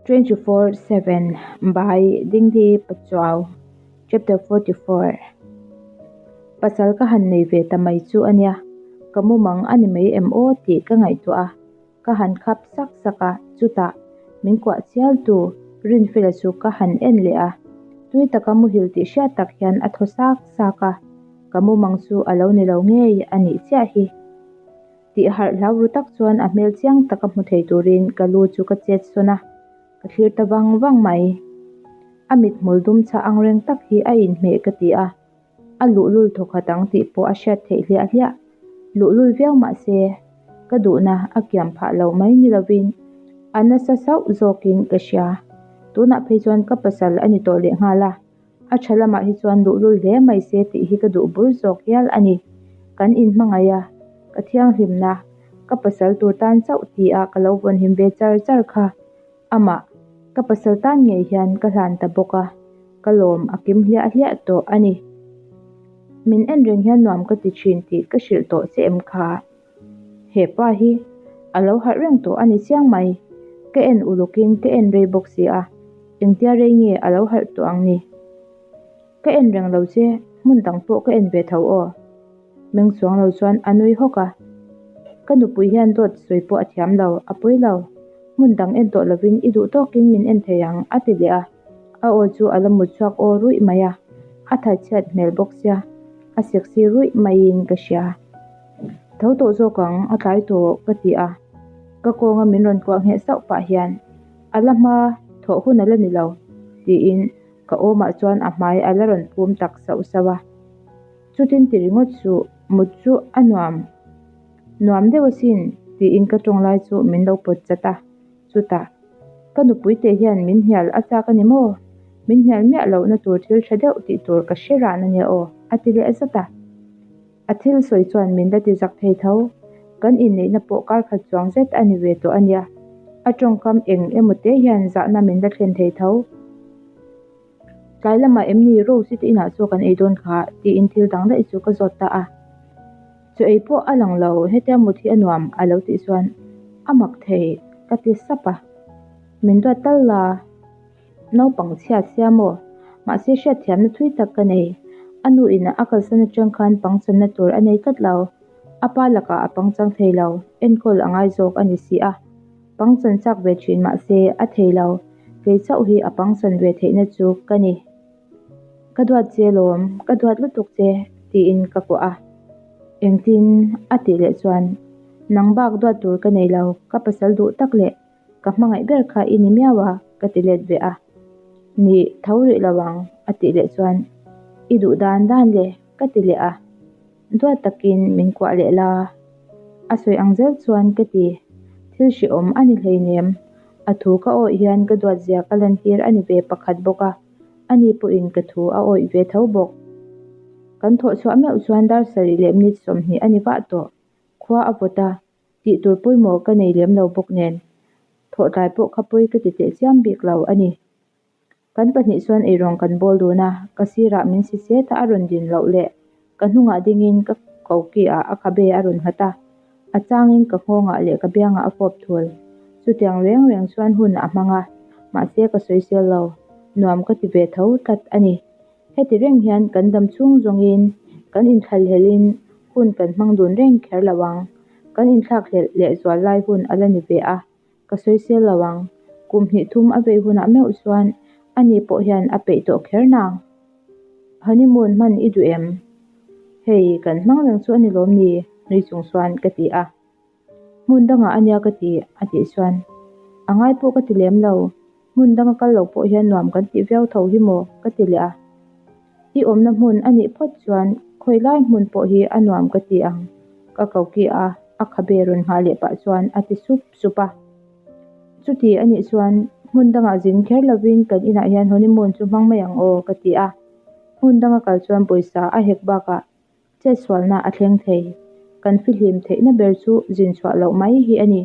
24 7 by Dingdi Pachuau Chapter 44 Pasal ka han nei ve ta mai chu a nia, ka mumang a ni mai em aw tih ka ngaihtuah a, ka han khap sak sak a, chutah min kuah chial tu Rinfela chu ka han en leh a, tui taka muhil tih hriat tak hian a thaw sak sak a, ka mumang chu a lo ni lo ngei a nih chiah hi. Tih harh hlau ru tak chuan a hmel chiang taka hmu thei turin ka lu chu ka chet sawn a, ka thlir ta vang vang mai. A mithmul dum chhah ang reng tak hi a inhmeh ka ti a, a luhlul thawkhat ang tih pawh a hriat theih hliah hliah. Luhlul viau mah se, ka duhna a kiam phah lo mai ni lovin a nasa sauh zawkin ka hria. Tunah phei chuan ka pasal a ni tawh lehnghal a. A tha lamah hi chuan luhlul hle mai se tih hi ka duh bur zawk hial a ni. Kan inhmangaih a, ka thianghlimna, ka pasal tur tan chauh ti a ka lo vawnhim ve char char kha. Amah, ka pasal tan ngei hian ka hlan ta bawk a, ka lawm a kim hliah hliah tawh a ni. Min en reng hian nuam ka ti thin tih ka hrilh tawh che em kha? He pa hi a lo harh reng tawh a ni chiang mai. Ka en ulukin ka en rei bawk si a, engtia rei nge a lo harh tawh ang ni? Ka en reng lo che, hmun dang pawh ka en ve tho aw. Meng chuang lo chuan a nui hawk a. Ka nupui hian dawt sawi pawh a thiam lo, a pawi lo. Hmun dang en tawh lovin i duh tawkin min en thei ang, a ti leh a. A aw chu a la mut chhuak aw ruih mai a, a thatchhiat hmel bawk sia, a sexy ruih maiin ka hria. Tho tawh zawk ang, a tlai tawh ka ti a, ka kawnga min rawn kuah ngheh sauh pah hian a la hma thawh hun a la ni lo tiin ka awmah chuan a hmai a la rawn phum tak sauh sauh a. Chutin ti ringawt chu mut chu a nuam nuam deuh asin tiin ka tawng lai chu min lo pawt chat a. Chutah, ka nupui te hian min hnial a chak a ni maw? Min hnial miah lohna tur thil tha deuh tih tur ka hre ran a nia aw, a ti leh zat a. A thil sawi chuan min la ti zak thei tho. Kan inneihna pawh kar khat chuang zet a ni ve tawh a nia. A tawngkam eng emaw te hian zahna min la thlen thei tho. Tlai lamah em ni Rose-i te inah chaw kan ei dawn kha? tiin thil dang daih chu ka zawt ta a. Chaw ei pawh a lang lo, hetia mut hi a nuam a lo tih chuan a mak thei ka ti sap a. Min duat tal la, naupang chhia sia maw? Mahse hriatthiamna thui tak ka nei. A nu in a kalsan atang khan pangchanna tur a nei tlat lo. A pa lakah a pangchang thei lo, enkawl a ngai zawk a ni si a. Pangchan chak ve thin mahse a thei lo, kei chauh hi a pangchan ve theihna chu ka ni. Ka duat che lawm, ka duat lutuk che, tiin ka kuah a. Engtin? a tih leh chuan, Nang bak duat tur ka nei lo, ka pasal duh tak leh ka hmangaih ber kha i ni miau a, ka ti let ve a. Ni, tho rih lo ang, a tih leh chuan, I duh dan dan le, ka ti leh a. Duat takin min kuah leh la. A sawi ang zel chuan ka ti. Thil hrehawm a ni hleinem. A thu ka awih hian ka duat zia ka lantir a ni ve pakhat bawk a, ani pawhin ka thu a awih ve tho bawk. Kan thawh chhuah meuh chuan dar sarih leh minute 20 a ni vah tawh. Khua a vawt a, tih tur pawimawh ka nei lem lo bawk nen. Thawhtlai pawh kha pawi ka ti teh chiam bik lo a ni. Kan pahnih chuan eirawng kan bawl dun a, ka sirah min si set a a rawn din loh leh ka hnungah dingin ka koki ah a khabe a rawn nghat a, a changin ka nghawngah leh ka biangah a fawp thul. Chutiang reng reng chuan hun a hmang a, mahse ka sawisel lo, nuam ka ti ve tho tlat a ni. Heti reng hian kan dam chhung zawngin kan inthlahlelhin hun kan hmang dun reng kher lo ang, kan inthlakhlelh lehzual lai hun a la ni ve a. Ka sawisel lo ang. Kum hnih thum a vei hunah meuh chuan ani pawh hian a peih tawh kher nang. Honeymoon hman i duh em? Hei, kan hmang reng chu a ni lawm ni? Nui chung chuan ka ti a. Hmun dangah a nia ka ti, a tih chuan. A ngai pawh ka ti lem lo. Hmun danga kal lo pawh hian nuam kan tih viau tho hi maw? Ka ti leh a. I awmna hmun a nih phawt chuan khawi lai hmun pawh hi a nuam ka ti ang, ka ko ki a, a khabe rawn nghah leh pah chuan a ti sup sup a. Chuti a nih chuan hmun dangah zin kher lovin kan inah hian honeymoon chu hmang mai ang aw, ka ti a. Hmun danga kal chuan pawisa a hek bakah Chetsualna a thleng thei. Kan fihlim theihna ber chu zin chhuah loh mai hi a ni.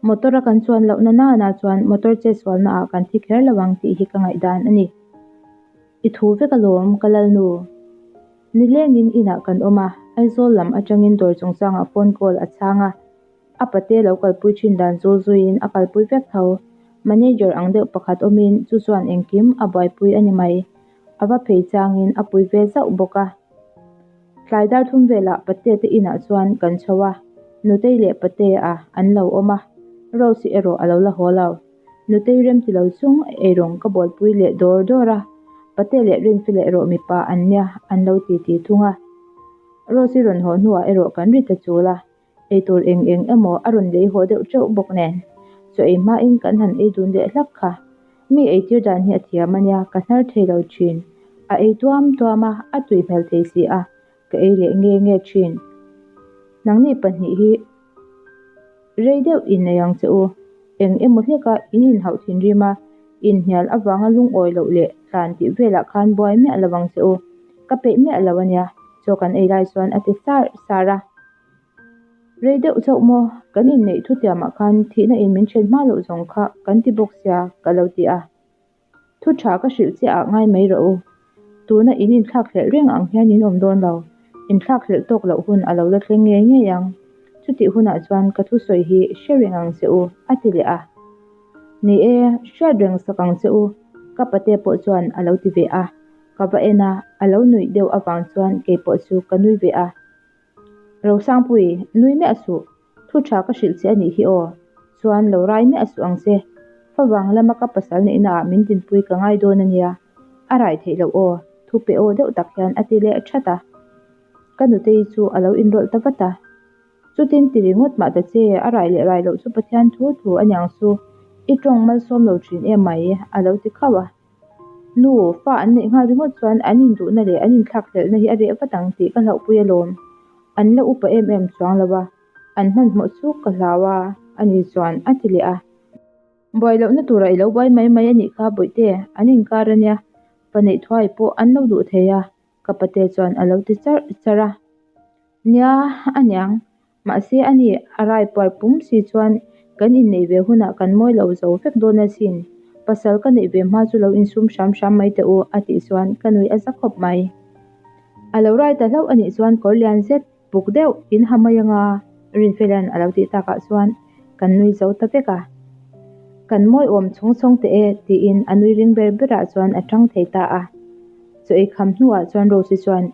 Motor a kan chuan lohna nana chuan motor chetsualna ah kan thi kher lo ang tih hi ka ngaihdan a ni. I thu vek alawm, ka lalnu. Nilengin inah kan awm a, Aizawl lam atangin dawr chungchangah phone call a chhang a. A pate lo kalpui thin dan zul zuiin a kalpui vek tho. Manager ang deuh pakhat awmin chu chuan engkim a buaipui a ni mai. A va phei changin a pui ve zauh bawk a. Tlai dar thum velah Patea te inah chuan kan chho a, Nutei leh Patea an lo awm a, Rose-i erawh a lo la haw lo. Nutei rem ti lo chung eirawng ka buaipui leh dawr dawr a, Patea leh Rinfela erawh mipa an nia an lo ti ti thung a. Rose-i rawn haw hnuah erawh kan ri ta chul a. Eitur eng eng emaw a rawn lei haw deuh teuh bawk nen, chaw ei hmain kan han ei dun leh hlak kha. Mi eitir dan hi a thiam a nia, ka hnar thei lo thin. A ei tuam tuam a, a tui hmel thei si a, ka ei leh nge nge thin. Nangni pahnih hi rei deuh innei ang che u. Eng emaw hleka in inhauh thinrim a, inhnial avanga lungawi loh leh tlan tih velah khan buai miah lo ang che u. Ka peih miah lo a nia, chaw kan ei lai chuan a ti sar sar a. Rei deuh chauh maw? Kan inneih thutiamah khan thihna in min then hma loh zawng kha kan ti bawk sia ka lo ti a. Thu tha ka hrilh chiah ah ngai mai rawh u. Tuna in inthlak hlelh reng ang hian in awm dawn lo. Inthlak hlelh tawk loh hun a lo la thleng ngei ngei ang. Chutih hunah chuan ka thusawi hi hre reng ang che u, a ti leh a. Ni e, hriat reng sak ang che u, ka pate pawh chuan a lo ti ve a. Ka va en a, a lo nuih deuh avang chuan keipawh chu ka nui ve a. Rosangpui, nui miah suh, thu tha ka hrilh che a nih hi aw, chuan lo rai miah suh ang che. Favang lama ka pasal neihna ah min dinpui ka ngai dawn a nia, a rai theih loh aw, thu pe aw deuh tak hian a ti leh that a. Ka nutei chu a lo inrawlh ta vat a. Chutin ti ringawt mah ta che, a rai leh rai loh chu Pathian thu thu a niang chu, i tawng malsawm lo thin em mai, a lo ti khauh a. Nu, fa an neih nghal ringawt chuan an induhna leh an inthlakhlelhna hi a reh vat ang tih ka hlauhpui alawm. An la upa em em chuang lo a, an hmanhmawh chuk ka hlau a, ani chuan a ti leh a. Buai lohna turah i lo buai mai mai a nih kha Bawihte, an inkar a nia, pa neih thuai pawh an lo duh thei a, ka pate chuan a lo ti charh charh a. Nia, a niang. Mahse a ni, a rai puar pum si chuan kan inneih ve hunah kan mawi lo zo vek dawn asin. Pasal ka neih ve hma chu lo insum hram hram mai teh u, a tih chuan ka nui a za khawp mai. A lo rai ta hlauh a nih chuan kawr lian zet buk deuh in ha mai anga Rinfela'n a lo tih takah chuan kan nui zo ta vek a. Kan mawi awm chhawng chhawng teh e tiin a nui ring ber berah chuan a tang thei ta a. Chaw ei kham hnuah chuan Rose-i chuan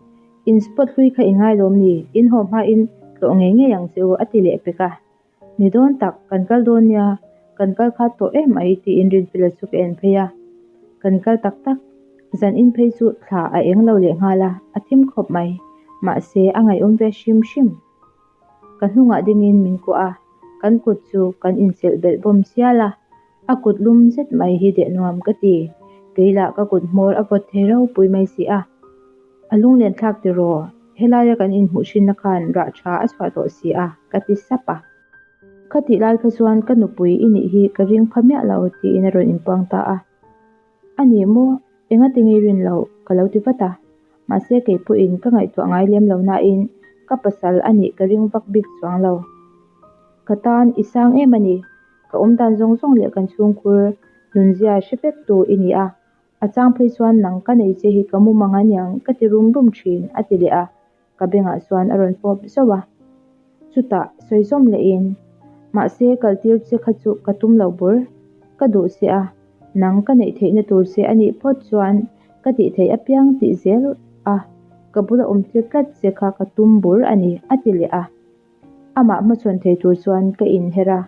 In spot hlui kha i ngai lawm ni? In haw hmain tlawh ngei ngei ang che u, a ti leh pek a. Ni dawn tak, kan kal dawn nia, kan kal khat tawh em mai tiin Rinfela chu ka en phei a. Kan kal tak tak, zan in phei chu thla a eng lo leh nghal a, a thim khawp mai. Mahse, a ngaihawm ve hrim hrim. Ka hnungah dingin min kuah a, kan kut chu kan inselh belh bawm sial a, a kut lum zet mai hi deh nuam ka ti. Kei lah ka kut hmawr a vawt thei ropui mai si a. A lunglen thlak tiraw, helaia kan inhmuh hrinna khan rah tha a chhuah tawh si a, ka ti sap a. Khatih lai kha chuan ka nupui i nih hi ka ring pha miah lo tiin a rawn inpuang ta a. A ni maw? Engati ngei rin loh? Ka lo ti vat a. Mahse kei pawhin ka ngaihtuah ngai lem lo nain ka pasal a nih ka ring vak bik chuang lo. Ka tan i sang em a ni. Ka awm dan zawng zawng leh kan chhungkhur nunzia hre vek tu i ni a. A chang phei chuan nang ka nei che hi ka mumang a niang ka ti rum rum thin a ti leh a. Ka bengah chuan a rawn fawp zauh a. Chutah sawi zawm lehin, Mahse kaltir che kha chu ka tum lo bur. Ka duh che a, nang ka neih theihna tur che a nih phawt chuan ka tih theih apiang tih zel a, ka bula awm tir tlat che kha ka tum bur a ni, a ti leh a. Amah hmachhawn thei tur chuan ka inher a,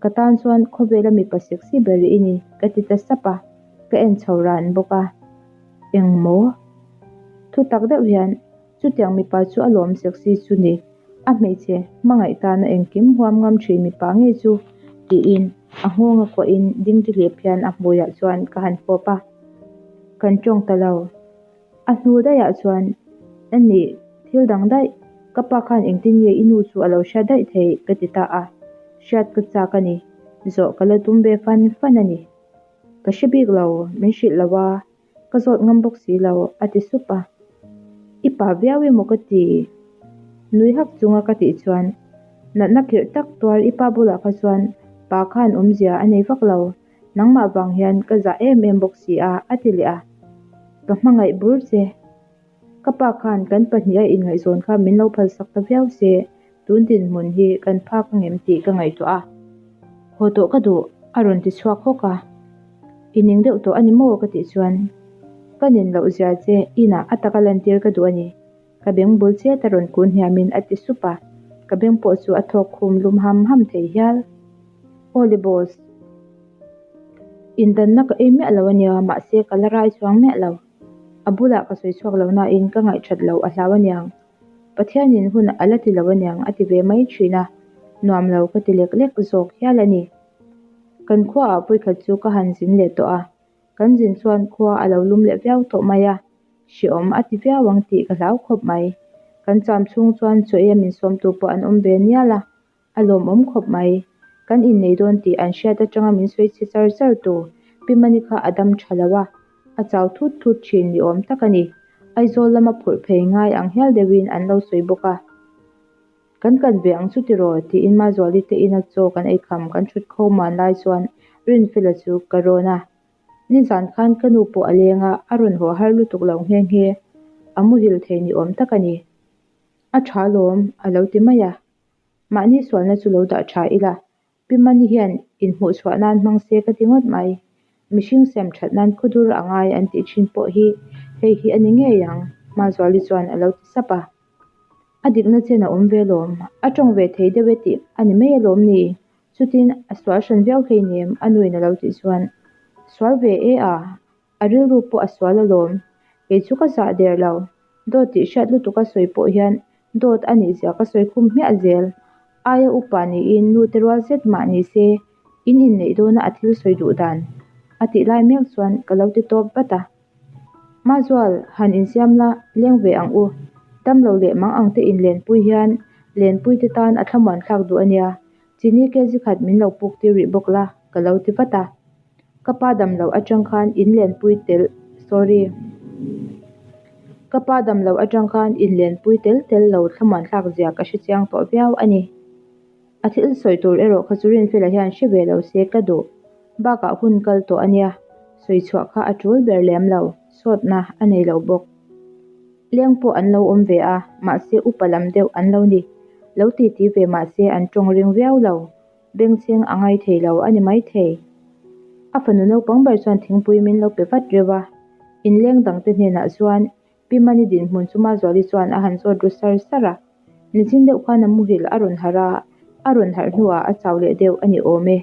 Ka tan chuan khawvela mipa sexy ber i ni, ka ti ta sap a, ka en chho ran bawk a. Engmaw? Thu tak deuh hian chutiang mipa chu a lawm sexy chu ni, a hmeichhe hmangaih tana engkim huam ngam thin mipa ngei chu tiin a nghawng a kuahin dingdi hlep hian a hmuiah chuan ka han fawp a, kan tawng ta lo. A hnu daihah chuan a nih thil dang daih, ka pa khan engtin nge i nu chu a lo hriat daih thei ka ti ta a, hriat ka chak a ni, zawh ka la tum ve fan fan a ni. Ka hre bik lo, min hrilh lo a, ka zawt ngam bawk si lo, a ti sup a. I pa viau emaw ka ti? Nui hak chunga ka tih chuan, Natna khirh tak tuar i pa bulah kha chuan pa khan awmzia a nei vak lo, nangmah vang hian ka zah em em bawk si a, a ti leh a. Ka hmangaih bur che. Ka pa khan kan pahniha inngaihzawn kha min lo phalsak ta viau se, tun dinhmun hi kan phak angem tih ka ngaihtuah a. Haw tawh ka duh. A rawn ti chhuak hawk a. I ning deuh tawh a ni maw? ka tih chuan, Ka nin loh zia che inah a taka lantir ka duh a ni. Ka beng bul chiat a rawn kun hniamin a ti sup a, ka beng pawh chu a thawk khum lum ham ham thei hial. Aw le boss. Indanna ka ei miah lo a nia, mahse ka la rai chuang miah lo. A bulah ka sawi chhuak lo nain ka ngaihthat loh a hlau aniang. Pathianin hun a la ti lo aniang a ti ve mai thin a, nuam lo ka ti lek lek zawk hial a ni. Kan khuaah vawikhat chu ka han zin leh tawh a, kan zin chuan khua a lo lum leh viau tawh mai a, hreawm a ti viau ang tih ka hlau khawp mai. Kan cham chhung chuan chaw eia min sawmtu pawh an awm ve nial a, A lawmawm khawp mai. Kan innei dawn tih an hriat atanga min sawi chhe char char tu Pi Mani kha a dam tha lo a, a chau thut thut thin ni awm tak a ni. Aizawl lama phurh phei ngai ang hial deuhin an lo sawi bawk a. Kan kan ve ang chu tiraw? tiin Mazuali te ina chaw kan ei kham kan thut kho man lai chuan Rinfela chu ka rawn a. Nizan khan ka nu pawh a leng a, a rawn haw har lutuk lo nghe nghe. A muhil thei ni awm tak a ni. A tha lawm, a lo ti mai a. Mahni sualna chu lo dah tha ila, Pi Mani hian inhmuh chhuah nan hmang se ka ti ngawt mai. Mihring sem that nan khawdur a ngai an tih thin pawh hi hei hi a ni ngei ang, Mazuali chuan a lo ti sap a. A dikna chen a awm ve alawm, a tawng ve thei deuh e tih a ni mai alawm ni? Chutin a sual hran viau hleinem a nuin a lo tih chuan, Sual ve e a, A rilru pawh a sual alawm. Kei chu ka zah der lo. Dawt tih hriat lutuk a sawi pawh hian dawt a nih zia ka sawi khum hmiah zel. Aia upa niin nu te rual zet mah ni se in inneih dawna a thil sawi duh dan a tih lai mek chuan ka lo ti tawp vat a. Mazual, han insiam la, leng ve ang u. Damlo leh mang ang te inlenpui hian lenpui te tan a thlamuan thlak duh a nia. Chini kg khat min lo puk tir rih bawk la, ka lo ti vat a. Ka pa dam loh atang khan in lenpui tel sorry. Ka pa dam loh atang khan in lenpui tel tel lo thlamuan thlak zia ka hre chiang tawh viau a ni. A thil sawi tur erawh kha chu Rinfela hian hre ve lo se ka duh. Bakah hun kal tawh a nia, sawi chhuah kha a tul ber lem lo, sawtna a nei lo bawk. Leng pawh an lo awm ve a, mahse upa lam deuh an lo ni. Lo titi ve mahse an tawng ring viau lo. Bengchheng a ngai thei lo a ni maithei. A fanu naupang ber chuan thingpui min lo pe vat reuh a. Inleng dangte hnenah chuan Pi Mani dinhmun chu Mazuali chuan a han zawt ru sar sar a. Nichin deuh khan a muhil a rawn harh a, a rawn harh hnuah a chau leh deuh a ni awm e.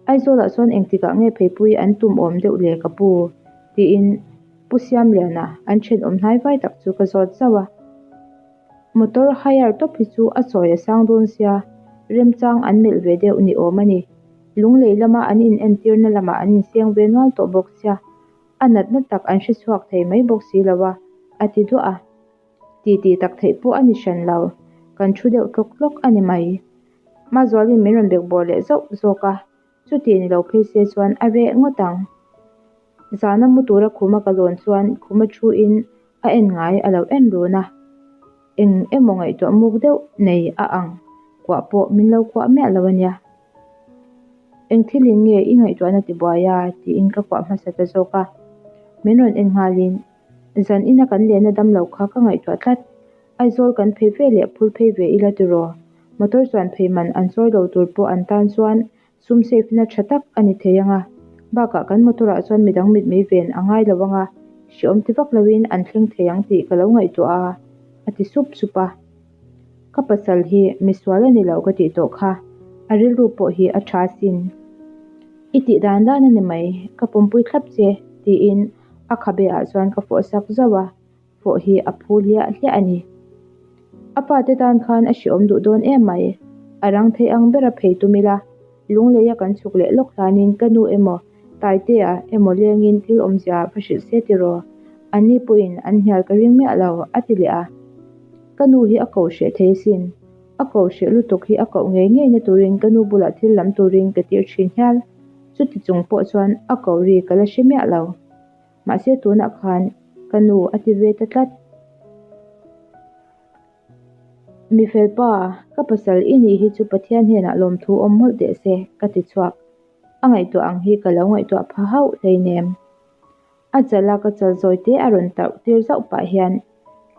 Aizawlah chuan engtikah nge pheipui an tum awm deuh le ka pu? tiin Pu Siamliana an thenawm hnai vai tak chu ka zawt zauh a. Motor hire tawp hi chu a chawi a sang dawn sia, remchang an melh ve deuh ni awm a ni. Lunglei lama an inentirna lamah an inseng ve nual tawh bawk sia, a natna tak an hre chhuak thei mai bawk si lo a, a ti duah a. Titi tak theih pawh a ni hran lo, kan thu deuh tlawk tlawk a ni mai. Mazualin min rawn bekbawr leh zauh zawk a, chuti ni lo phei se chuan a reh ngawt ang. Zana mu tura khuma ka lawn chuan khuma thu in a en ngai a lo en run a, eng emaw ngaihtuah muk deuh nei a ang kuah pawh min lo kuah miah lo a nia. Eng thilin nge i ngaihtuahna tibuai a? tiin ka kuah hmasa ta zawk a, min rawn en nghalin zan ina kan lehna dam lo kha ka ngaihtuah tlat. Aizawl kan phei ve leh phur phei ve ila tiraw? Motor chuan phei man an chawi lo tur pawh an tan chuan sum safe na tha tak a ni thei ang a. Bakah kan motor ah chuan midang mitmei ven a ngai lo ang a, hreawm ti vak loin an thleng thei ang tih ka lo ngaihtuah a, a ti sup sup a. Ka pasal hi misual a ni lo ka tih tawh kha, a rilru pawh hi a tha asin. I tih dan dan a ni mai, ka pumpui thlap che, tiin a khabe ah chuan ka fawh sak zauh a. Fawh hi a phu hliah hliah a ni. A fate tan khan a hreawm duh dawn em mai. A rang thei ang bera phei tum ila, lungleia kan chhuk leh lawk hlanin ka nu emaw Taitea emaw lengin thil awmzia va hrilh se tiraw? Anni pawhin an hnial ka ring miah lo, a ti leh a. Ka nu hi a koh hreh thei asin. A koh hreh lutuk hi a koh ngei ngei na turin ka nu bulah thil lam turin ka tir thin hial. Chuti chung pawh chuan a koh ri ka la hre miah lo. Mahse tunah khan ka nu a ti ve ta tlat. Mi fel pa, ka pasal i nih hi chu Pathian hnenah lawmthu awm mawlh teh se, ka ti chhuak. A ngaihtuah ang hi ka lo ngaihtuah pha hauh hleinem. A chala ka chal zawi te a rawn tauh tir zauh pah hian,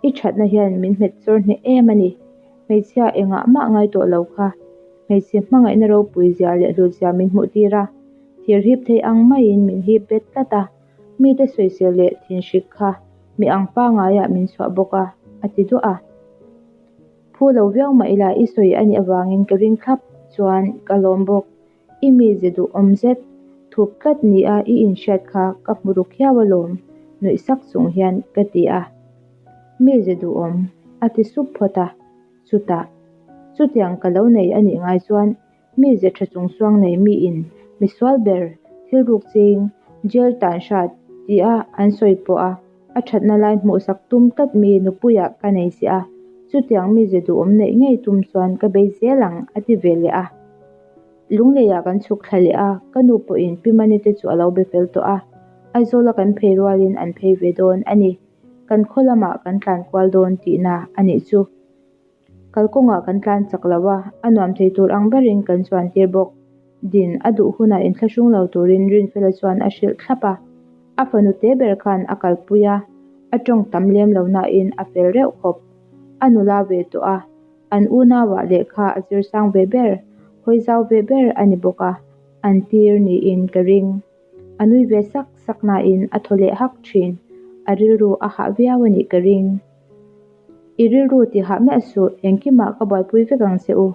I thatna hian min hmet chawr hneh em a ni. Hmeichhia engah mah ngai tawh lo kha. Hmeichhe hmangaihna ropui zia leh hlut zia min hmuh tir a, thir hip thei ang maiin min hip bet tlat a, mite sawisel leh thinhrik kha mi ang pangaiah min chhuah bawk a, a ti duah a. Phu lo viau mah ila i sawi a nih avangin ka ring thlap chuan ka lawm bawk. I mize duhawm zet thup tlat nia i inhriat kha ka hmu ru khiau alawm, nuih sak chung hian ka ti a. Mize duhawm, a ti sup phawt a. Chutah, chutiang ka lo nei a nih ngai chuan mize tha chung suang nei miin misual ber thil ruk ching jail tan hrat tia an sawi pawh a, a thatna lai hmuhsak tum tlat mi nupuiah ka nei si a, chutiang mize duhawm neih ngei tum chuan ka bei zel ang a ti ve leh a. Lungleiah kan chhuk thla leh a, ka nu pawhin Pi Mani te chu a lo be fel tawh a, Aizawla kan phei rualin an phei ve dawn a ni. Kan khaw lamah kan tlan kual dawn tihna a nih chu. Kalkawngah kan tlan chak lo a, a nuam thei tur ang berin kan chuan tir bawk. Din a duh hunah inthlahrung lo turin Rinfela chuan a hrilh thlap a. A fanu te ber khan a kalpui a, a tawng tam lem lo nain a fel reuh khawp. A nula ve tawh a, an unauah lehkha a zir sang ve ber, hawi zau ve ber a ni bawk a, an tir niin ka ring. A nui ve sak sak nain a thaw leh hak thin. A rilru a hah viau a nih ka ring. I rilru ti hah miah suh, engkimah ka buaipui vek ang che u.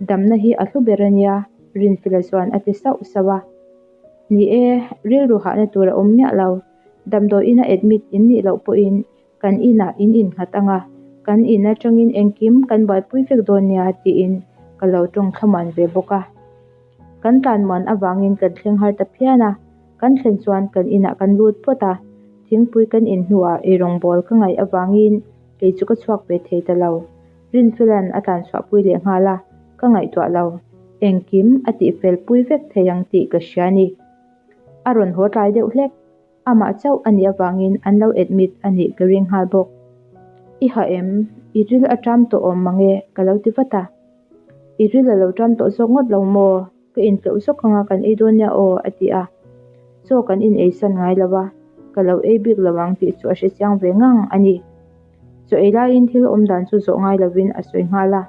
Damna hi a hlu ber a nia, Rinfila chuan a ti sauh sauh a. Ni e, rilru hahna tur a awm miah lo. Damdawi ina admit in nih loh pawhin kan inah in innghat ang a, kan in atangin engkim kan buaipui vek dawn nia tiin ka lo tawng thlamuan ve bawk a. Kan tlanmuan avangin kan thleng har ta phian a, kan thlen chuan kan inah kan lut phawt a, thingpui kan in hnuah eirawngbawl ka ngaih avangin kei chu ka chhuak ve thei ta lo. Rinfila'n a tlanchhuahpui leh nghal a, ka ngaihtuah lo. Engkim a tihfel pui vek thei ang tih ka hria a ni. A rawn haw tlai deuh hlek. Amah chauh a nih avangin an lo admit a nih ka ring nghal bawk. I ha em? I ril a ṭam tawh awm mang e ka lo ti vat a. I ril a lo ṭam tawh zawk ngawt lo maw? Ka intleuh zawk anga kan ei dawn nia aw a ti a. Chaw kan in ei san ngai lo a, ka lo ei bik lo ang tih chu a hrechiang ve ngang a ni. Chaw ei laiin thil awm dan chu zawh ngai lovin a sawi nghal a.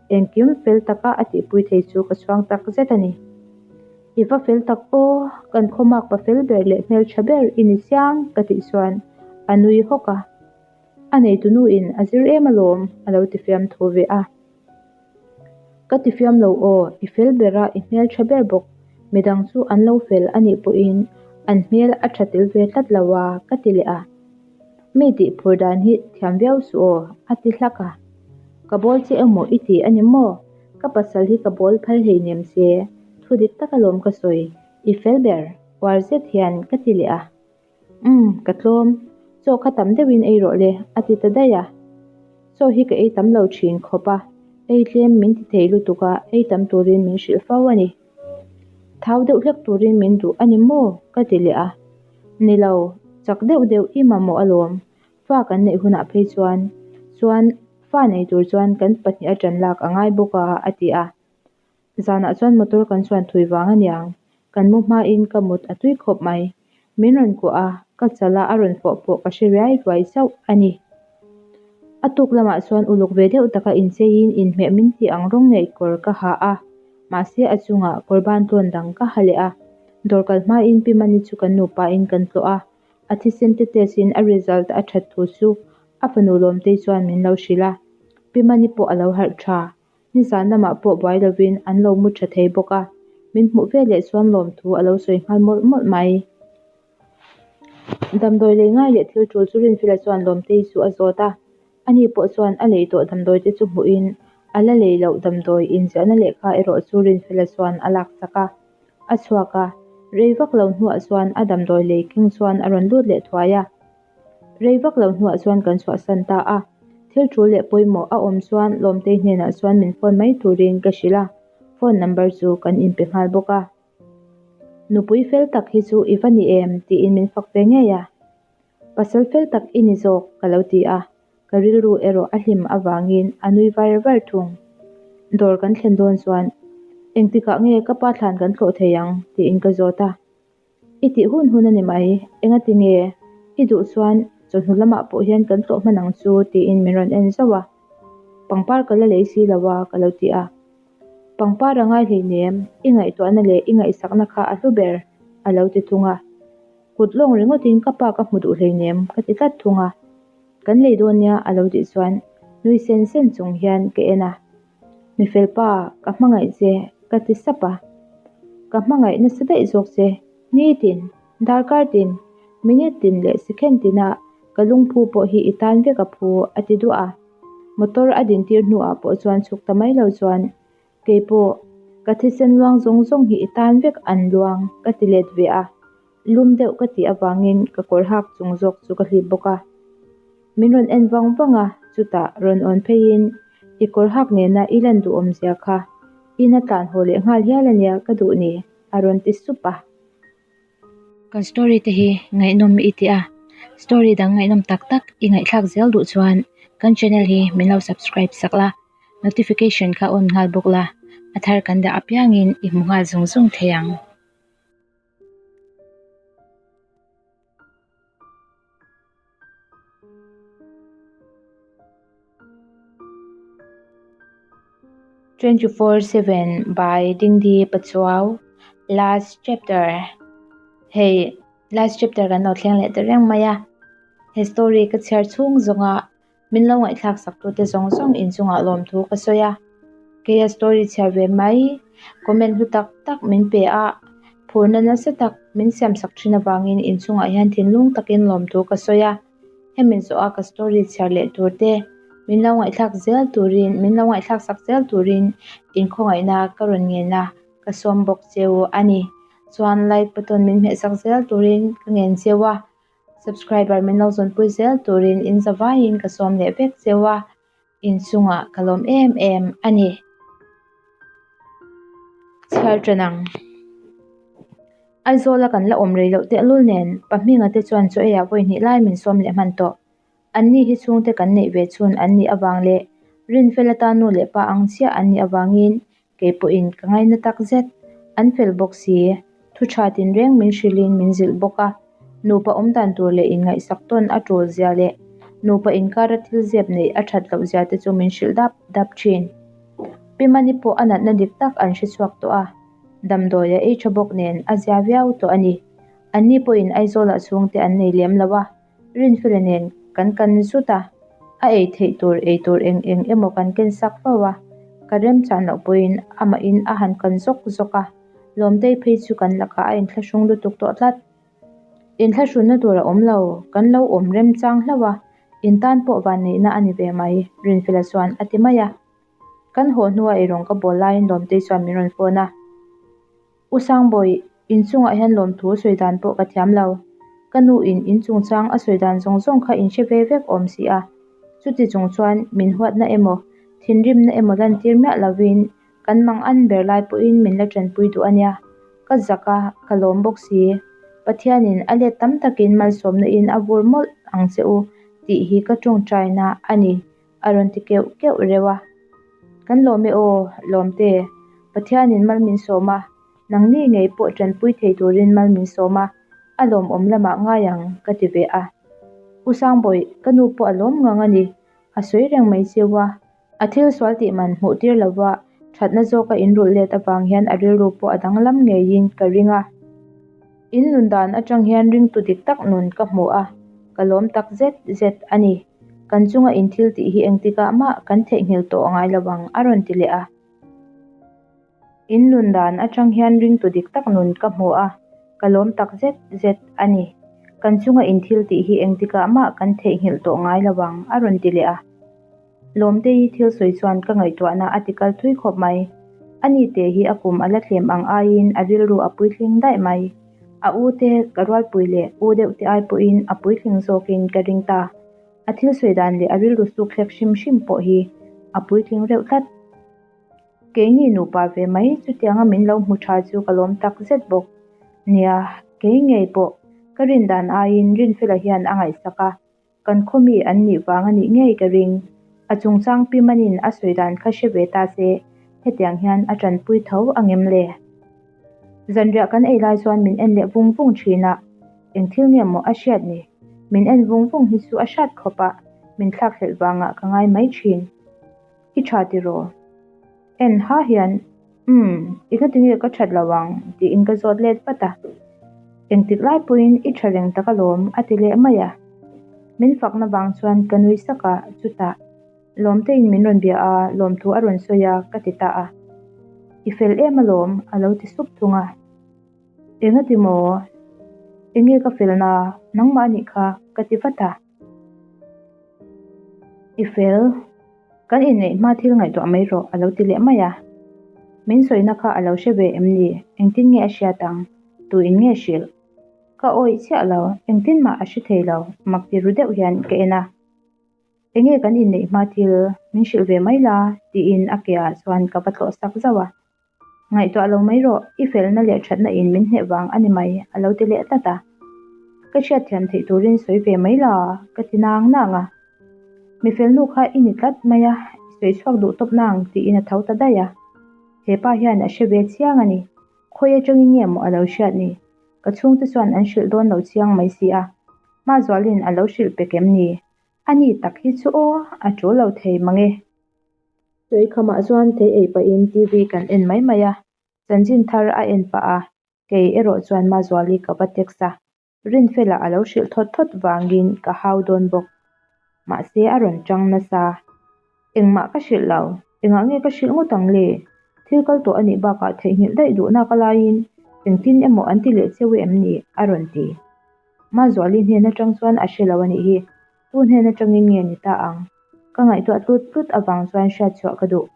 Engkim fel taka a tihpui thei chu ka chhuang tak zet a ni. I va fel tak aw, kan khawmak pa fel ber leh hmeltha ber i ni chiang ka tih chuan a nui hawk a. A neitunu in a zir em alawm a lo ti fiam thu ve a. Ka ti fiam lo aw, i fel ber a, i hmeltha ber bawk. Midang chu an lo fel a nih pawhin an hmel a tha tel ve tlat lo a ka ti leh a. Mi tih phur dan hi thiam viau suh aw, a ti hlak a. Ka bawl che emaw i ti a ni maw? Ka pasal hi ka bawl phal hei nem che, thu dik tak alawm ka sawi, i fel ber, uar zet hian ka ti leh a. Umm, ka tlawm, chaw kha tam deuhin ei rawh le, a ti ta daih a. Chaw hi ka ei tam lo thin khawp a, ei tlem min ti thei lutuk a, ei tam turin min hrilh fo a ni. Thau deuh hlek turin min duh a ni maw? ka ti leh a. Ni lo, chak deuh deuh i mamawh alawm, fa kan neih hunah phei chuan, chuan fa nei tur chuan kan pahnih a ṭan lak a ngai bawk a, a ti a. Zanah chuan motor kan chuan thui vang a niang, kan mu hmain ka mut a tui khawp mai. Min rawn kuah a, ka chal a a rawn fawh pawh ka hre riai ruai chauh a ni. A tuk lamah chuan uluk ve deuh taka incheiin inhmeh min tih ang rawng ngei kawr ka ha a, mahse a chungah kawr ban tlawn dang ka ha leh a. Dawr kal hmain Pi Mani chu kan nupain kan tlawh a, a thisen te test in a result a that thu chu a fanu Lawmtei chuan min lo hrilh a. Pi Mani pawh a lo harh tha. Nizan lamah pawh buai lovin an lo mu tha thei bawk a, min hmuh veleh chuan lawmthu a lo sawi nghal mawlh mawlh mai. Damdawi lei ngai leh thil tul chu Rinfela chuan Lawmtei chu a zawt a, ani pawh chuan a lei tawh damdawi te chu hmuhin a la lei loh damdawi inziahna lehkha erawh chu Rinfela chuan a laksak a, a chhuak a, rei vak lo hnuah chuan a damdawi lei keng chuan a rawn lut leh thuai a. Rei vak lo hnuah chuan kan chhuahsan ta a, thil tul leh pawimawh a awm chuan Lawmtei hnenah chuan min phone mai turin ka hrilh a, phone number chu kan inpe nghal bawk a. Nupui fel tak hi chu i va ni em? tiin min fak ve ngei a. Pasal fel tak i ni zawk ka lo ti a, ka rilru erawh a hlim avangin a nui var var thung. Dawr kan thlen dawn chuan, Engtikah nge ka pa thlan kan tlawh thei ang? tiin ka zawt a. I tih hun hun a ni mai, engati nge? I duh chuan chawhnu lamah pawh hian kan tlawh hman ang chu tiin min rawn en zauh a. Pangpar ka la lei si lo a ka lo ti a. Pangpar a ngai hleinem, i ngaihtuahna leh i ngaihsakna kha a hlu ber, a lo ti thung a. Kut lawng ringawtin ka pa ka hmu duh hleinem, ka ti tlat thung a. Kan lei dawn nia, a lo tih chuan nui sen sen chung hian ka en a. Mi fel pa, ka hmangaih che, ka ti sap a. Ka hmangaih nasa daih zawk che, nitin, darkar tin, minute tin leh second tina ka lungphu pawh hi i tan vek a phu, a ti duah a. Motor a dintir hnuah pawh chuan chhuk ta mai lo chuan, Kei pawh, ka thisen luang zawng zawng hi i tan vek an luang, ka ti let ve a. Lum deuh ka tih avangin ka kawr hak chung zawk chu ka hlip bawk a. Min rawn en vang vang a, chutah rawn awn pheiin i kawr hak nena i lan duhawm zia kha ina tlan haw leh nghal hial ania ka duh ni, a rawn ti sup a. Kan story te hi ngaihnawm i ti a, story dang ngaihnawm tak tak i ngaihthlak zel duh chuan kan channel hi min lo subscribe sak la, notification kha on nghal bawk la, a thar kan dah apiangin i hmu nghal zung zung thei ang. 24/7 by Dingdi Pachuau Last chapter Hei last chapter kan lo thleng leh ta reng mai a he story ka chhiar chhung zawnga Min lo ngaihthlak sak tute zawng zawng inchungah lawmthu ka sawi a, keia story chhiar ve mai, comment hlu tak tak min pe a, phurna nasa tak min siam sak thin avangin inchungah hian thinlung takin lawmthu ka sawi a, hemi zawha ka story chhiar leh tur te min lo ngaihthlak zel turin min lo ngaihthlak sak zel turin inkhawngaihna ka rawn ngen a, ka sawm bawk cheu a ni. Chuan like button min hmeh sak zel turin ka ngen cheu a. Subscriber min lo zawnpui zel turin in zavaiin ka sawm leh vek cheu a, inchungah ka lawm em em a ni. Chhiar ṭan ang. Aizawla kan la awm rei loh tehlul nen Pahminga te chuan chaw eiah vawi hnih lai min sawm leh hman tawh. Anni hi chhungte kan neih ve chhun an nih avang leh Rinfela tan nu leh pa ang chiah an nih avangin Kei pawhin ka ngaina tak zet. An fel bawk si. Thu tha tinreng min hrilhin min zilh bawk a. Nupa awm dan tur leh inngaihsak tawn a tul zia leh nupa inkara thil zep neih a that loh zia te chu min hrilh dap dap thin. Pi Mani pawh a natna dik tak an hre chhuak tawh a. Damdawi a ei tha bawk nen a zia viau tawh a ni. Anni pawhin Aizawlah chhungte an nei lem lo a. Rinfela nen kan kan zut a, a ei theih tur ei tur eng eng emaw kan ken sak fo a, ka remchan loh pawhin amahin a han kan zawk zawk a, Lawmtei phei chu kan lakah a inthlahrung lutuk tawh tlat. Inthlahrunna tur a awm lo, kan lo awm remchang hlauh a, in tan pawh vanneihna a ni ve mai, Rinfela chuan a ti mai a. Kan haw hnua eirawng ka bawl laiin Lawmtei chuan min rawn phone a. U Sangbawi, inchungah hian lawmthu sawi dan pawh ka thiam lo. Ka nu in inchungchang a sawi dan zawng zawng kha in hre ve vek awm si a. Chuti chung chuan min huatna emaw, thinrimna emaw lantir miah lovin kan mang an ber lai pawhin min la tanpui duh a nia. Ka zak a, ka lawm bawk si. Pathianin a let tam takin malsawmna in a vur mawlh ang che u tih hi ka tawngtaina a ni. A rawn ti keuh keuh reuh a. Kan lawm e aw, lawmte. Pathianin mal min sawm a, nangni ngei pawh tanpui thei turin mal min sawm a, a lawmawm lamah ngai ang, ka ti ve a. U Sangbawih, ka nu pawh a lawm ngang a ni, a sawi reng mai cheu a. A thil sual tih man hmuh tir lova thatna zawka inrulh let avang hian a rilru pawh a danglam ngeiin ka ring a. In nun dan atang hian ringtu dik tak nun ka hmu a, ka lawm tak zet zet a ni. Kan chunga in thil tih hi engtikah mah kan theihnghilh tawh ngai lo ang, a rawn ti leh a. In nun dan atang hian ringtu dik tak nun ka hmu a, ka lawm tak zet zet a ni. Kan chunga in thil tih hi engtikah mah kan theihnghilh tawh ngai lo ang, a rawn ti leh a. Lawmtei thil sawi chuan ka ngaihtuahna a ti kal thui khawp mai. Ani te hi a kum a la thlem ang aiin a rilru a puitling daih mai. A u te ka rualpui leh u deuh te ai pawhin a puitling zawkin ka ring ta. A thil sawi dan leh a rilru suk thlek hrim hrim pawh hi a puitling reuh tlat. Keini nupa ve mai chutianga min lo hmu tha chu ka lawm tak zet bawk. Nia, kei ngei pawh ka rin dan aiin Rinfela hian a ngaihsak a. Kan khawmi an nih vang a nih ngei ka ring. A chungchang pi manin a sawi dan kha hre ve ta se, hetiang hian a tanpui tho a ngem le? Zanriah kan ei lai chuan min en leh vung vung thin a, eng thil nge maw a hriat ni? Min en vung vung hi chu a hrat khawp a, min thlakhlelh vangah ka ngai mai thin. I tha tiraw? En ha hian. Umm, i ka tinge ka that lo ang? tiin ka zawt let vat a. Engtik lai pawhin i tha reng tak alawm a ti leh mai a. Min fakna vang chuan ka nui sak a, chutah Lawmtein min rawn bia a, lawmthu a rawn sawi a ka ti ta a. I fel em alawm a lo ti sup thung a. Engati maw? Enge ka felna? Nangmah anih kha ka ti vat a. I fel. Kan inneih hma thil ngaihtuah mai rawh a lo ti leh mai a. Min sawina kha a lo hre ve em ni? Engtin nge a hriat ang? Tu in nge hrilh? Ka awih chiah lo, engtin mah a hre thei lo, mak ti ru deuh hian ka en a. Enge kan inneih hma thil min hrilh ve mai la? tiin a ke ah chuan ka va tlawh sak zauh a. Ngaihtuah lo mai rawh, i felna leh thatna in min hneh vang a ni mai, a lo ti leh tlat a. Ka hriatthiam theih turin sawi ve mai la, ka ti nang nang a. Mi felnu kha i ni tlat mai a, i sawi chhuak duh tawp nang, tiin a tho ta daih a. He pa hian a hre ve chiang a ni, khawi atangin nge maw a lo hriat ni? Ka chhungte chuan an hrilh dawn lo chiang mai si a, Hmazualin a lo hrilh pek em ni? A ni tak hi chu aw, a tul lo thei mang e. Tui khamah chuan thei ei pahin TV kan en mai mai a, chanchin thar a en pah a, kei erawh chuan Mazuali ka va text a, Rinfela a lo hrilh thawt thawt vangin ka hau dawn bawk. Mahse a rawn tang nasa. Engmah ka hrilh lo, engah nge ka hrilh ngawt ang le? Thil kal tawh a nih bakah theihnghilh daih duhna ka laiin engtin emaw an ti leh cheu em ni? a rawn ti. Mazuali hnen atang chuan a hre lo a nih hi. Tu hnen atangin nge ni ta ang? Ka ngaihtuah tlut tlut avang chuan hriat chhuah ka duh.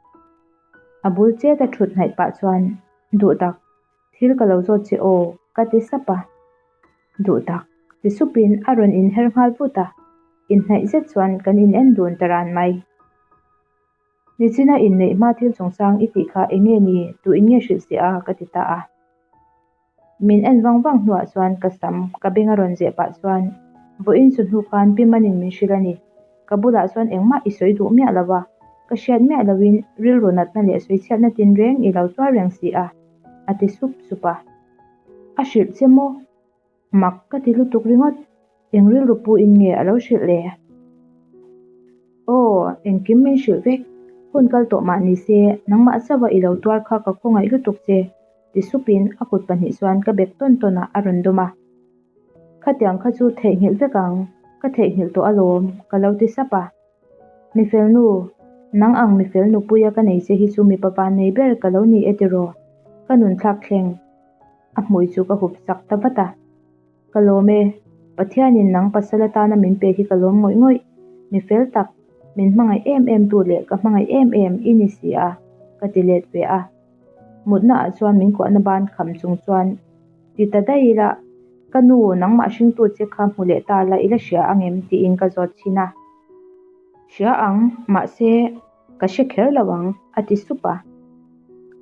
A bul chet a thut hnaih pah chuan, Duh tak, thil ka lo zawt che aw, ka ti sap a. Duh tak, ti supin a rawn inher nghal vut a. Inhnaih zet chuan kan in en dun ta ran mai. Nichina inneih hma thil chungchang i tih kha eng nge ni, tu in nge hrilh che a, ka ti ta a. Min en vang vang hnuah chuan ka sam ka beng a rawn zeh pah chuan vawiin chu hnu khan pi Manin min hrilh a ni. Ka bulah chuan engmah i sawi duh miah lo va, ka hriat miah loin rilru natna leh sawichhiatna tinreng i lo tuar reng si a, a ti sup sup a. A hrilh che maw? Mak ka ti lutuk ringawt, eng rilru pu in nge a lo hrilh le? Aw, engkim min hrilh vek, hun kal tawh mah ni se, nangmah chauha i lo tuar kha ka khawngaih lutuk che, ti supin a kut pahnih chuan ka bek tawn tawn ah a rawn dawm a. Khatiang kha chu theihnghilh vek ang, ka theihnghilh tawh alawm, ka lo ti sap a. Mifel nu, nang ang mifel nupuia ka nei che hi chu mipa van nei ber ka lo ni e tiraw? Ka nun thlak thleng. A hmui chu ka hup sak ta vat a. Ka lawm e, Pathianin nang pasal atana min pe hi ka lawm ngawih ngawih. Mi fel tak, min hmangaih em em tu leh ka hmangaih em em i ni si a, ka ti let ve a. Mutna ah chuan min kuahna ban kham chung chuan ti ta daih ila, Ka nu, nangmah hringtu che kha hmu leh ta la i la hria ang em? tiin ka zawt thin a. Hria ang, mahse ka hre kher lo ang, a ti sup a.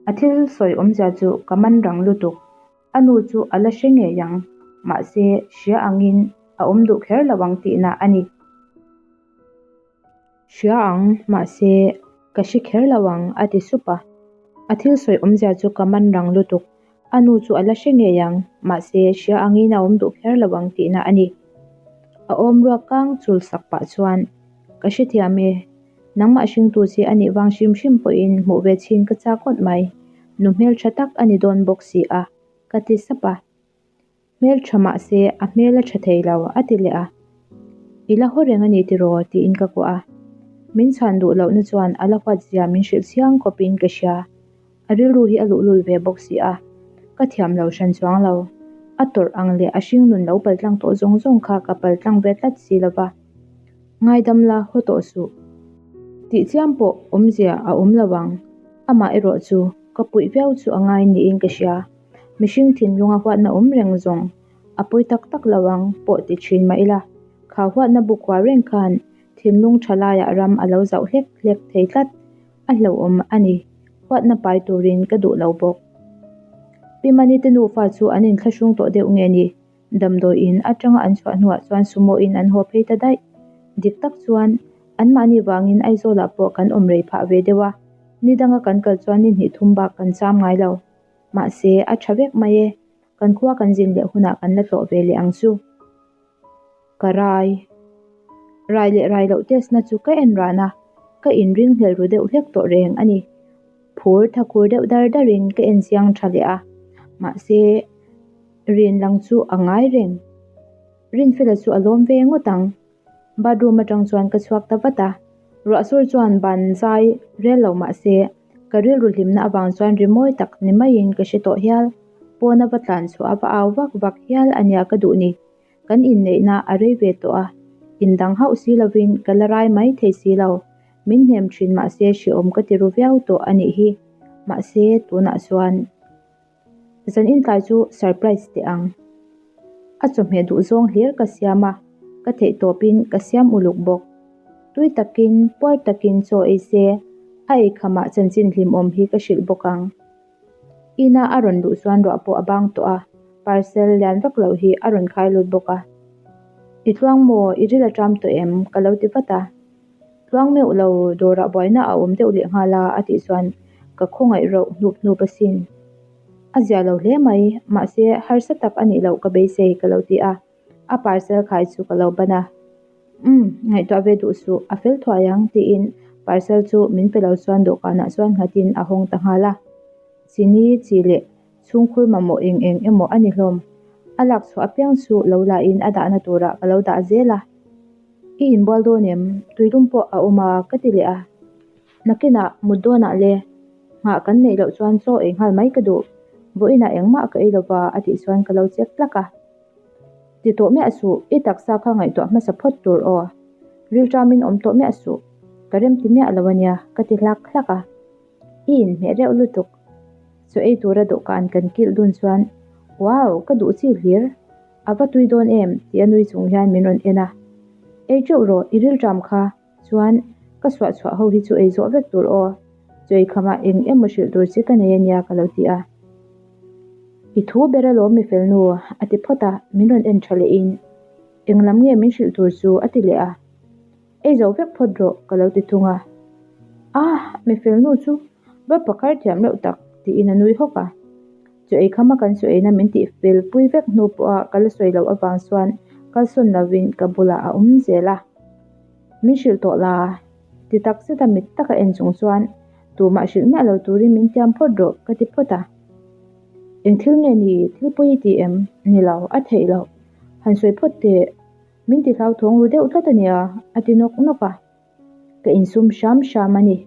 A thil sawi awmzia chu ka man rang lutuk. A nu chu a la hre ngei ang, mahse hria angin a awm duh kher lo ang tihna a ni. Hria ang, mahse ka hre kher lo ang, a ti sup a. A thil sawi awmzia chu ka man rang lutuk. A nu chu a la hre ngei ang, mahse hria angin a awm duh kher lo ang tihna a ni. A awm ruak kang chul sak pah chuan, Ka hrethiam e, nangmah hringtu che a nih vang hrim hrim pawhin hmuh ve chhin ka chak ngawt mai, nu hmeltha tak a ni dawn bawk si a, ka ti sap a. Hmeltha mahse a hmel a tha thei lo, a ti leh a. I la haw reng a ni tiraw? tiin ka kuah a. Min chhan duh lohna chuan a la huat zia min hrilh chiang khawpin ka hria. A rilru hi a luhlul ve bawk si a, ka thiam lo hran chuang lo. A tawrh ang leh a hringnun lo paltlang tawh zawng zawng kha ka paltlang ve tlat si lo va. Ngaidam la, haw tawh suh. Tih chiam pawh awmzia a awm lo ang. Amah erawh chu ka puih viau chu a ngai niin ka hria. Mihring thinlunga huatna awm reng zawng a pawi tak tak lo ang pawh ti thin mah ila, kha huatna bu khuar reng khan thinlung tha laiah ram a lo zauh hlek hlek thei tlat. A hlauhawm a ni, huatna pai turin ka duh lo bawk. Pi Mani te nufa chu an inthlahrung tawh deuh nge ni? Damdawiin atanga an chhuah hnuah chuan sumo in an haw phei ta daih. Dik tak chuan anmahni vangin Aizawlah pawh kan awm rei phah ve deuh a, ni danga kan kal chuan ni hnih thum bak kan cham ngai lo. Mahse, a tha vek mai e, kan khua kan zin leh hunah kan la tlawh ve leh ang chu. Ka rai. Rai leh rai loh test na chu ka en ran a, ka inring hlel ru deuh hlek tawh reng a ni. Phur tha khur deuh dar darin ka en chiang tha leh a, mahse rin lang chu a ngai reng. Rinfela chu a lawm ve ngawt ang. Bathroom atang chuan ka chhuak ta vat a, ruahsur chuan ban zai rel lo mahse ka rilru hlimna avang chuan rimawi tak ni maiin ka hre tawh hial. Pawna va tlan chhuah a va au vak vak hial a nia ka duh ni. Kan inneihna a rei ve tawh a, indang hauh si lovin ka la rai mai thei si lo. Min hnem thin mahse hrehawm ka ti ru viau tawh a nih hi. Mahse tunah chuan zan intlai chu surprise teh ang. A chawhmeh duh zawng hlir ka siam a, ka theih tawpin ka siam uluk bawk. Tui takin, puar takin chaw ei se, a eikhamah chanchin hlimawm hi ka hrilh bawk ang. Ina a rawn luh chuan ruah pawh a bang tawh a, parcel lian vak loh hi a rawn khai lut bawk a. I tluang maw? I ril a ṭam tawh em? Ka lo ti vat a. Tluang meuh lo, dawrah buaina a awm deuh leh nghal a, a tih chuan ka khawngaih rauh hnup hnup asin. A zia lo hle mai, mahse harsa tak a nih loh ka beisei ka lo ti a. A parcel khai chu ka lo ban a, Umm, ngaihtuah ve duh suh, a fel thuai ang, tiin parcel chu min pe lo chuan dawhkanah chuan nghatin a hawng ta nghal a. Chini, chi leh chhungkhur mamawh eng eng emaw a ni hlawm. A lak chhuah apiang chu lo lahin a dahna turah ka lo dah zel a. I inbual dawn em? Tuilum pawh a awm a, ka ti leh a. Nakinah mut dawnah le, nghah kan neih loh chuan chaw ei nghal mai ka duh. Vawiinah engmah ka ei lova, a tih chuan ka lo chek tlak a. Ti tawh miah suh, i taksa kha ngaihtuah hmasa phawt tur aw. Rilṭamin awm tawh miah suh, ka remti miah lo ania, ka ti hlak hlak a. I inhmeh reuh lutuk. Chaw ei tura dawhkan kan kilh dun chuan, Wow, ka duh chi hlir. A va tui dawn em? tih a nui chung hian min rawn en a. Ei teuh rawh, i rilṭam kha. Chuan, ka suah chhuah ho hi chu ei zawh vek tur aw. Chawi khamah eng emaw hrilh tur che ka nei ania ka lo ti a. I thu ber alawm mi fel nu, a ti phawt a, min rawn en tha lehin, Eng lam nge min hrilh tur chu? a ti leh a. Ei zo vek phawt rawh, ka lo ti thung a. Ah, mi fel nu chu va pakhar thiam loh tak, tiin a nui hawk a. Chaw ei khama kan chaw eina min tih fel pui vek hnu pawha ka la sawi loh avang chuan kalsawn lovin ka bulah a awm zel a. Min hrilh tawh la, ti tak zeta mit taka en chung chuan tumah hrilh miah lo turin min tiam phawt rawh ka ti phawt a. Eng thil nge ni, thil pawi i ti em? Ni lo, a theih loh. Han sawi phawt teh, min ti hlauthawng ru deuh tlat a nia, a ti nawk nawk a. Ka insum hram hram a ni.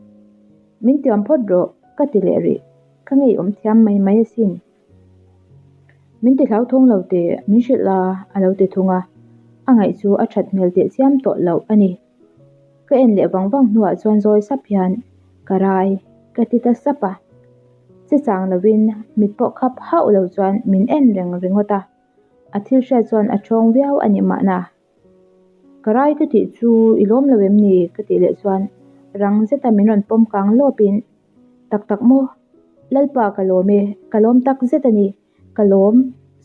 Min tiam phawt rawh, ka ti leh rih. Ka ngeiawm thiam mai mai asin. Min ti hlauthawng lo teh, min hrilh la, a lo ti thung a. A ngaih chu a that hmel teh chiam tawh loh a ni. Ka en leh vang vang hnuah chuan zawi sap hian, Ka rai, ka ti ta sap a. Che chang lovin mit pawh khap hauh lo chuan min en reng ringawt a. A thil hriat chuan a ṭhawng viau a ni mahna. Ka rai ka tih chu i lawm lo em ni? ka tih leh chuan rang zeta min rawn pawm kang lawpin, Tak tak maw? Lalpa ka lawm e, ka lawm tak zet a ni, ka lawm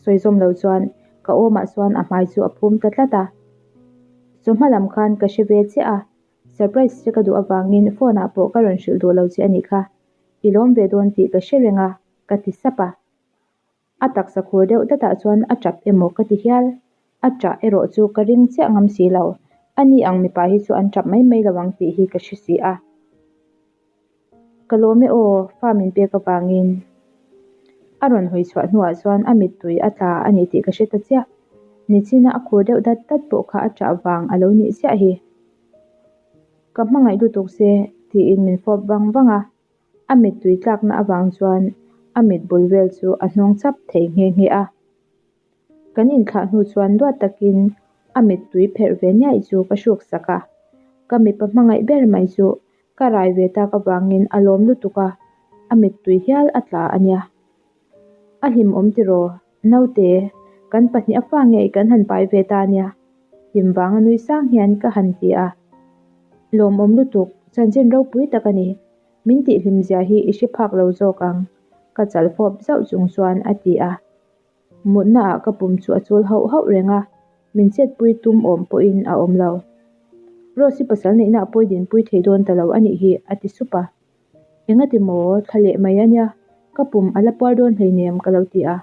sawi zawm lo chuan ka awmah chuan a hmai chu a phum ta tlat a. Chawhma lam khan ka hre ve chiah a, surprise che ka duh avangin phone ah pawh ka rawn hrilh duh lo che a nih kha, i lawm ve dawn tih ka hre reng a, ka ti sap a. A taksa khur deuh datah chuan a tap emaw ka ti hial. A tah erawh chu ka ring chiah ngam si lo. A ni ang mipa hi chu an tap mai mai lo ang tih hi ka hre si a. Ka lawm e aw, fa min pek avangin. A rawn hawi chhuah hnuah chuan a mittui a tla a ni tih ka hre ta chiah. Nichina a khur deuh dat dat pawh kha a tah vang a lo nih chiah hi. Ka hmangaih lutuk se, tiin min fawp vang vang a. A mittui tlakna avang chuan a mit bul vel chu a hnawng chap thei nghe nghe a. Kan inthlah hnu chuan duat takin a mittui pherh ve niaih chu ka hruk sak a. Ka mipa hmangaih ber mai chu ka rai ve tak avangin a lawm lutuk a, a mittui hial a tla a nia. A hlimawm tiraw, naute, kan pahnih a fa ngei kan han pai ve ta a nia, hlim vanga nui sang hian ka han ti a. Lawmawm lutuk, chanchin ropui tak a ni. Min tihhlim zia hi i hre phak lo zawk ang, ka chal fawp zauh chung chuan a ti a. Mutna ah ka pum chu a chul hauh hauh reng a, min chetpui tum awm pawhin a awm lo. Rose-i pasal neihna a pawi dinpui thei dawn ta lo a nih hi, a ti sup a. Engati maw, thla leh mai a nia, ka pum a la puar dawn hleinem ka lo ti a.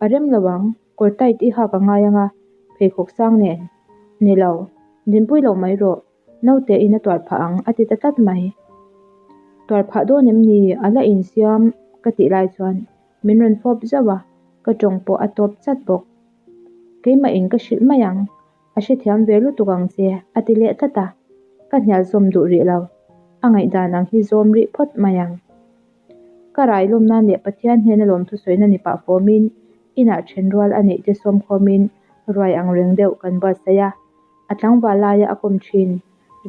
A rem lo ang, kawr tight i hak a ngai ang a, pheikhawk sang nen. Ni lo, dinpui lo mai rawh, naute in a tuar phah ang a ti ta tlat mai. Tuar phah dawn em ni? A la insiam ka tih lai chuan min rawn fawp zauh a, ka tawng pawh a tawp chat bawk. Keimah in ka hrilh mai ang, a hrethiam ve lutuk ang che a ti leh tlat a, ka hnial zawm duh rih lo. A ngaihdan ang hi zawm rih phawt mai ang. Ka rai lawm nan leh Pathian hnena lawmthu sawina ni pah fawmin inah then rual a neih te sawm khawmin ruai ang reng deuh kan buatsaih a, a tlangval laia a kawm thin,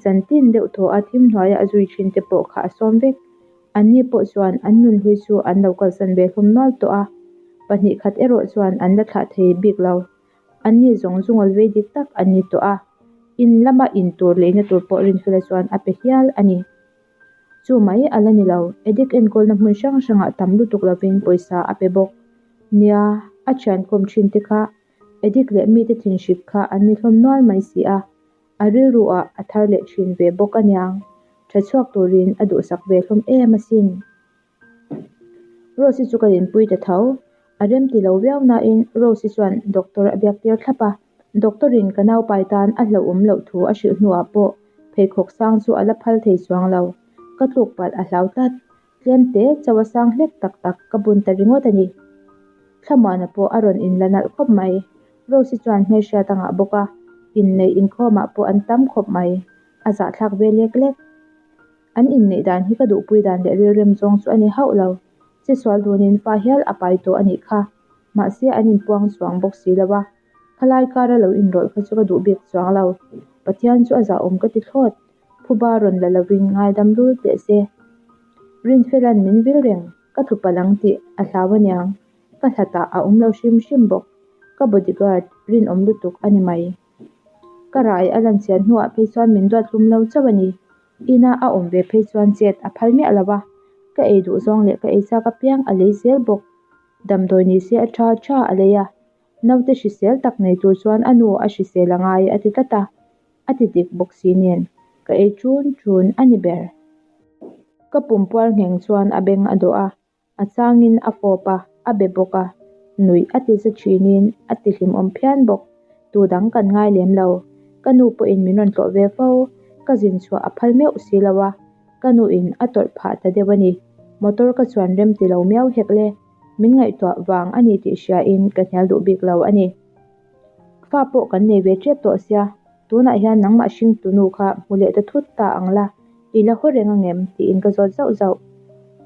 zan tin deuh thaw a thim hnuaia a zui thin te pawh kha a sawm vek. Anni pawh chuan an nunhlui chu an lo kalsan ve hlawm nual tawh a, 2 khat erawh chuan an la thlah thei bik lo. Anni zawng zungawl vei dik tak an ni tawh a, in lama in tur leina tur pawh Rinfela chuan a pe hial a ni. Chu mai a la ni lo, addict enkawlna hmun hrang hrangah tam lutuk lovin pawisa a pe bawk. Nia, a thian kawm thin te kha addict leh mite thinhrik kha an ni hlawm nual mai si a, a rilru ah a thar leh thin ve bawk aniang, tha chhuak turin a duhsak ve hlawm em asin. Rose-i chu ka dinpui ta tho. A rem ti lo viau nain Rose-i chuan doctor a biak tir thlap a. Doctor-in ka naupai tan a hlauhawm loh thu a hrilh hnuah pawh pheikhawk sang chu a la phal thei chuang lo. Ka tluk palh a hlau tlat. Tlem te chauh a sang hlek tak tak ka bun ta ringawt a ni. Thlamuana pawh a rawn inla nalh khawp mai. Rose-i chuan hmelhriat a ngah bawk a, inneih inkhawmah pawh an tam khawp mai. A zahthlak ve lek lek. An inneih dan hi ka duhpui dan leh rilrem zawng chu a ni hauh lo. Chesual dunin fa hial a pai tawh a nih kha. Mahse an inpuang chuang bawk si lo a. Khalai kara lo inrawlh kha chu ka duh bik chuang lo. Pathian chu a zahawm ka ti thlawt. Phuba rawn la lovin ngaidam lul teh se. Rinfela'n min vil reng, ka tlu palh ang tih a hlau aniang. Ka hlatah a awm lo hrim hrim bawk. Ka bodyguard rinawm lutuk a ni mai. Ka rai a lan chian hnuah phei chuan min duat hlum lo chauh a ni. Ina a awm ve phei chuan chet a phal miah lo a, ka ei duh zawng leh ka ei chak apiang a lei zel bawk. Damdawi ni se a tha tha a lei a, naute hrisel tak nei tur chuan a nu a hrisel a ngai a ti tlat a, a ti dik bawk si nen ka ei chun chun a ni ber. Ka pumpuar ngheng chuan a beng a dawh a, A changin a fawp a, a be bawk a, nuih a ti za thinin a ti hlimawm phian bawk. Tu dang kan ngai lem lo. Ka nu pawhin min rawn tlawh ve fo. Ka zin chhuah a phal meuh si lo a, ka nuin a tawrh phah ta deuh a ni. Motor ka chuan rem ti lo miau hek le. Min ngaihtuah vang a ni tih hriain ka hnial duh bik lo a ni. Fa pawh kan nei ve tep tawh sia, tunah hian nangmah hringtu nu kha hmu leh ta thut ta ang la, i la haw reng angem? tiin ka zawt zauh zauh.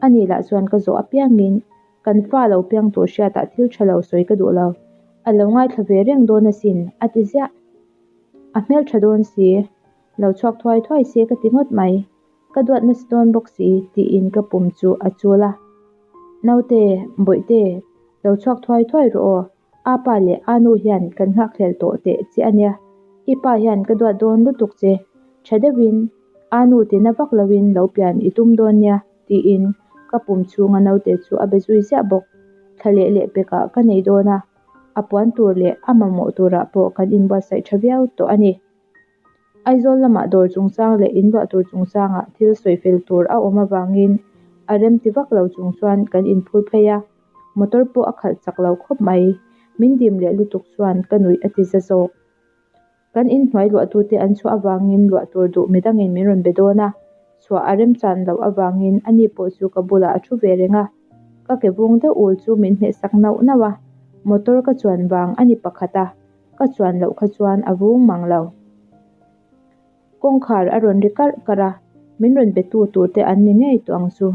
Ani lah chuan ka zawh apiangin kan fa lo piang tur hriatah thil tha lo sawi ka duh lo, a lo ngaithla ve reng dawn asin a ti ziah. A hmeltha dawn si, lo chhuak thuai thuai se ka ti ngawt mai. Ka duat nasa dawn bawk si tiin ka pum chu a chul a. Naute, Bawihte, lo chhuak thuai thuai rawh aw, A pa leh a nu hian kan nghakhlel tawh teh che a nia. I pa hian ka duat dawn lutuk che. Tha deuhin a nu tina vak loin lo pian i tum dawn nia tiin ka pum chhunga naute chu a be zui ziah bawk. Thla leh leh pekah ka nei dawn a, a puan tur leh a mamawh turah pawh kan inbuatsaih tha viau tawh a ni. Aizawl lamah dawr chungchang leh inluah tur chungchangah thil sawi fel tur a awm avangin a remti vak lo chung chuan kan inphur phei a, motor pawh a khalh chak lo khawp mai. Min dim leh lutuk chuan ka nuih a ti za zawk. Kan inhnuai luahtute an chhuah avangin luah tur duh midangin min rawn be dawn a, chhuah a remchan loh avangin ani pawh chu ka bulah a thu ve reng a. Ka ke vung deuh ul chu min hmehsak nauh nauh a, motor ka chuan vang a ni pakhat a. Ka chuan loh kha chuan a vung mang lo. Kawngkhar a rawn ri karh karh a, min rawn be tu tur te an ni ngei tawh ang chu.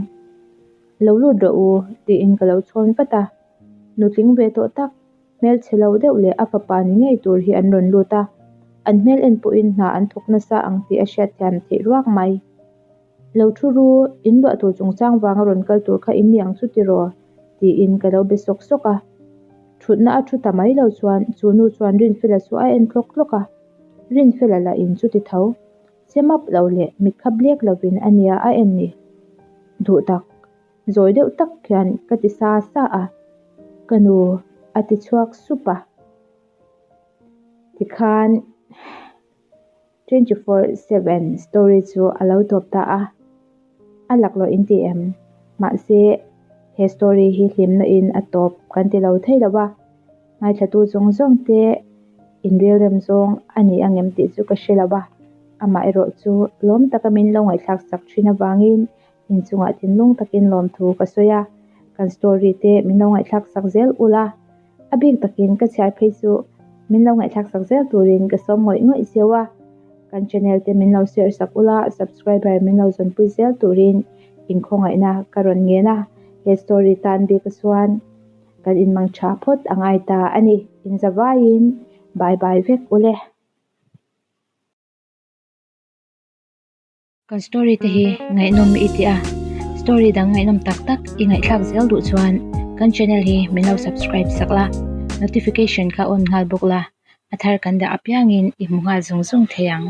Lo lut rawh u tiin ka lo chhawn vat a. Nutling ve tawh tak, hmelchhe lo deuh leh a fapa ni ngei tur hi an rawn lut a. An hmel en pawhin hna an thawk nasa ang tih a hriatthiam theih ruak mai. Lo thu ru, in luah tur chungchang vanga rawn kal tur kha in ni ang chu tiraw? tiin ka lo be sawk sawk a. Thutna a thu ta mai lo chuan chu nu chuan Rinfela chu a en tlawk tlawk a. Rinfela lah in chu ti tho. Che map lo leh mit khap lek lovin a nia a en ni. Duh tak, zawi deuh tak hian ka ti sa sa a. Ka nu a ti chhuak sup a. Tikhan. 24/7 story chu a lo tawp ta a, a laklawh in ti em? Mahse, he story hi hlimna in a tawp kan ti lo thei lo a, ngaithlatu zawng zawng te inrilrem zawng a ni ang em tih chu ka hre lo a, amaherawh chu lawm taka min lo ngaihthlak sak thin avangin. Inchungah thinlung takin lawmthu ka sawi a, kan story te min lo ngaihthlak sak zel ula, a bik takin ka chhiar phei chu min lo ngaihthlak sak zel turin ka sawm ngawih ngawih zeu a, kan channel te min lo share sak ula, subscriber min lo zawnpui zel turin inkhawngaihna ka rawn ngen a, he story tan bik a chuan kan inmang tha phawt a ngai ta a ni, inzavaiin bye bye vek ule. Kan story te hi ngaihnawm i ti a, story dang ngaihnawm tak tak i ngaihthlak zel duh chuan kan channel hi min lo subscribe sak la, notification kha on nghal bawk la, a thar kan dah apiangin i hmu nghal zung zung thei ang.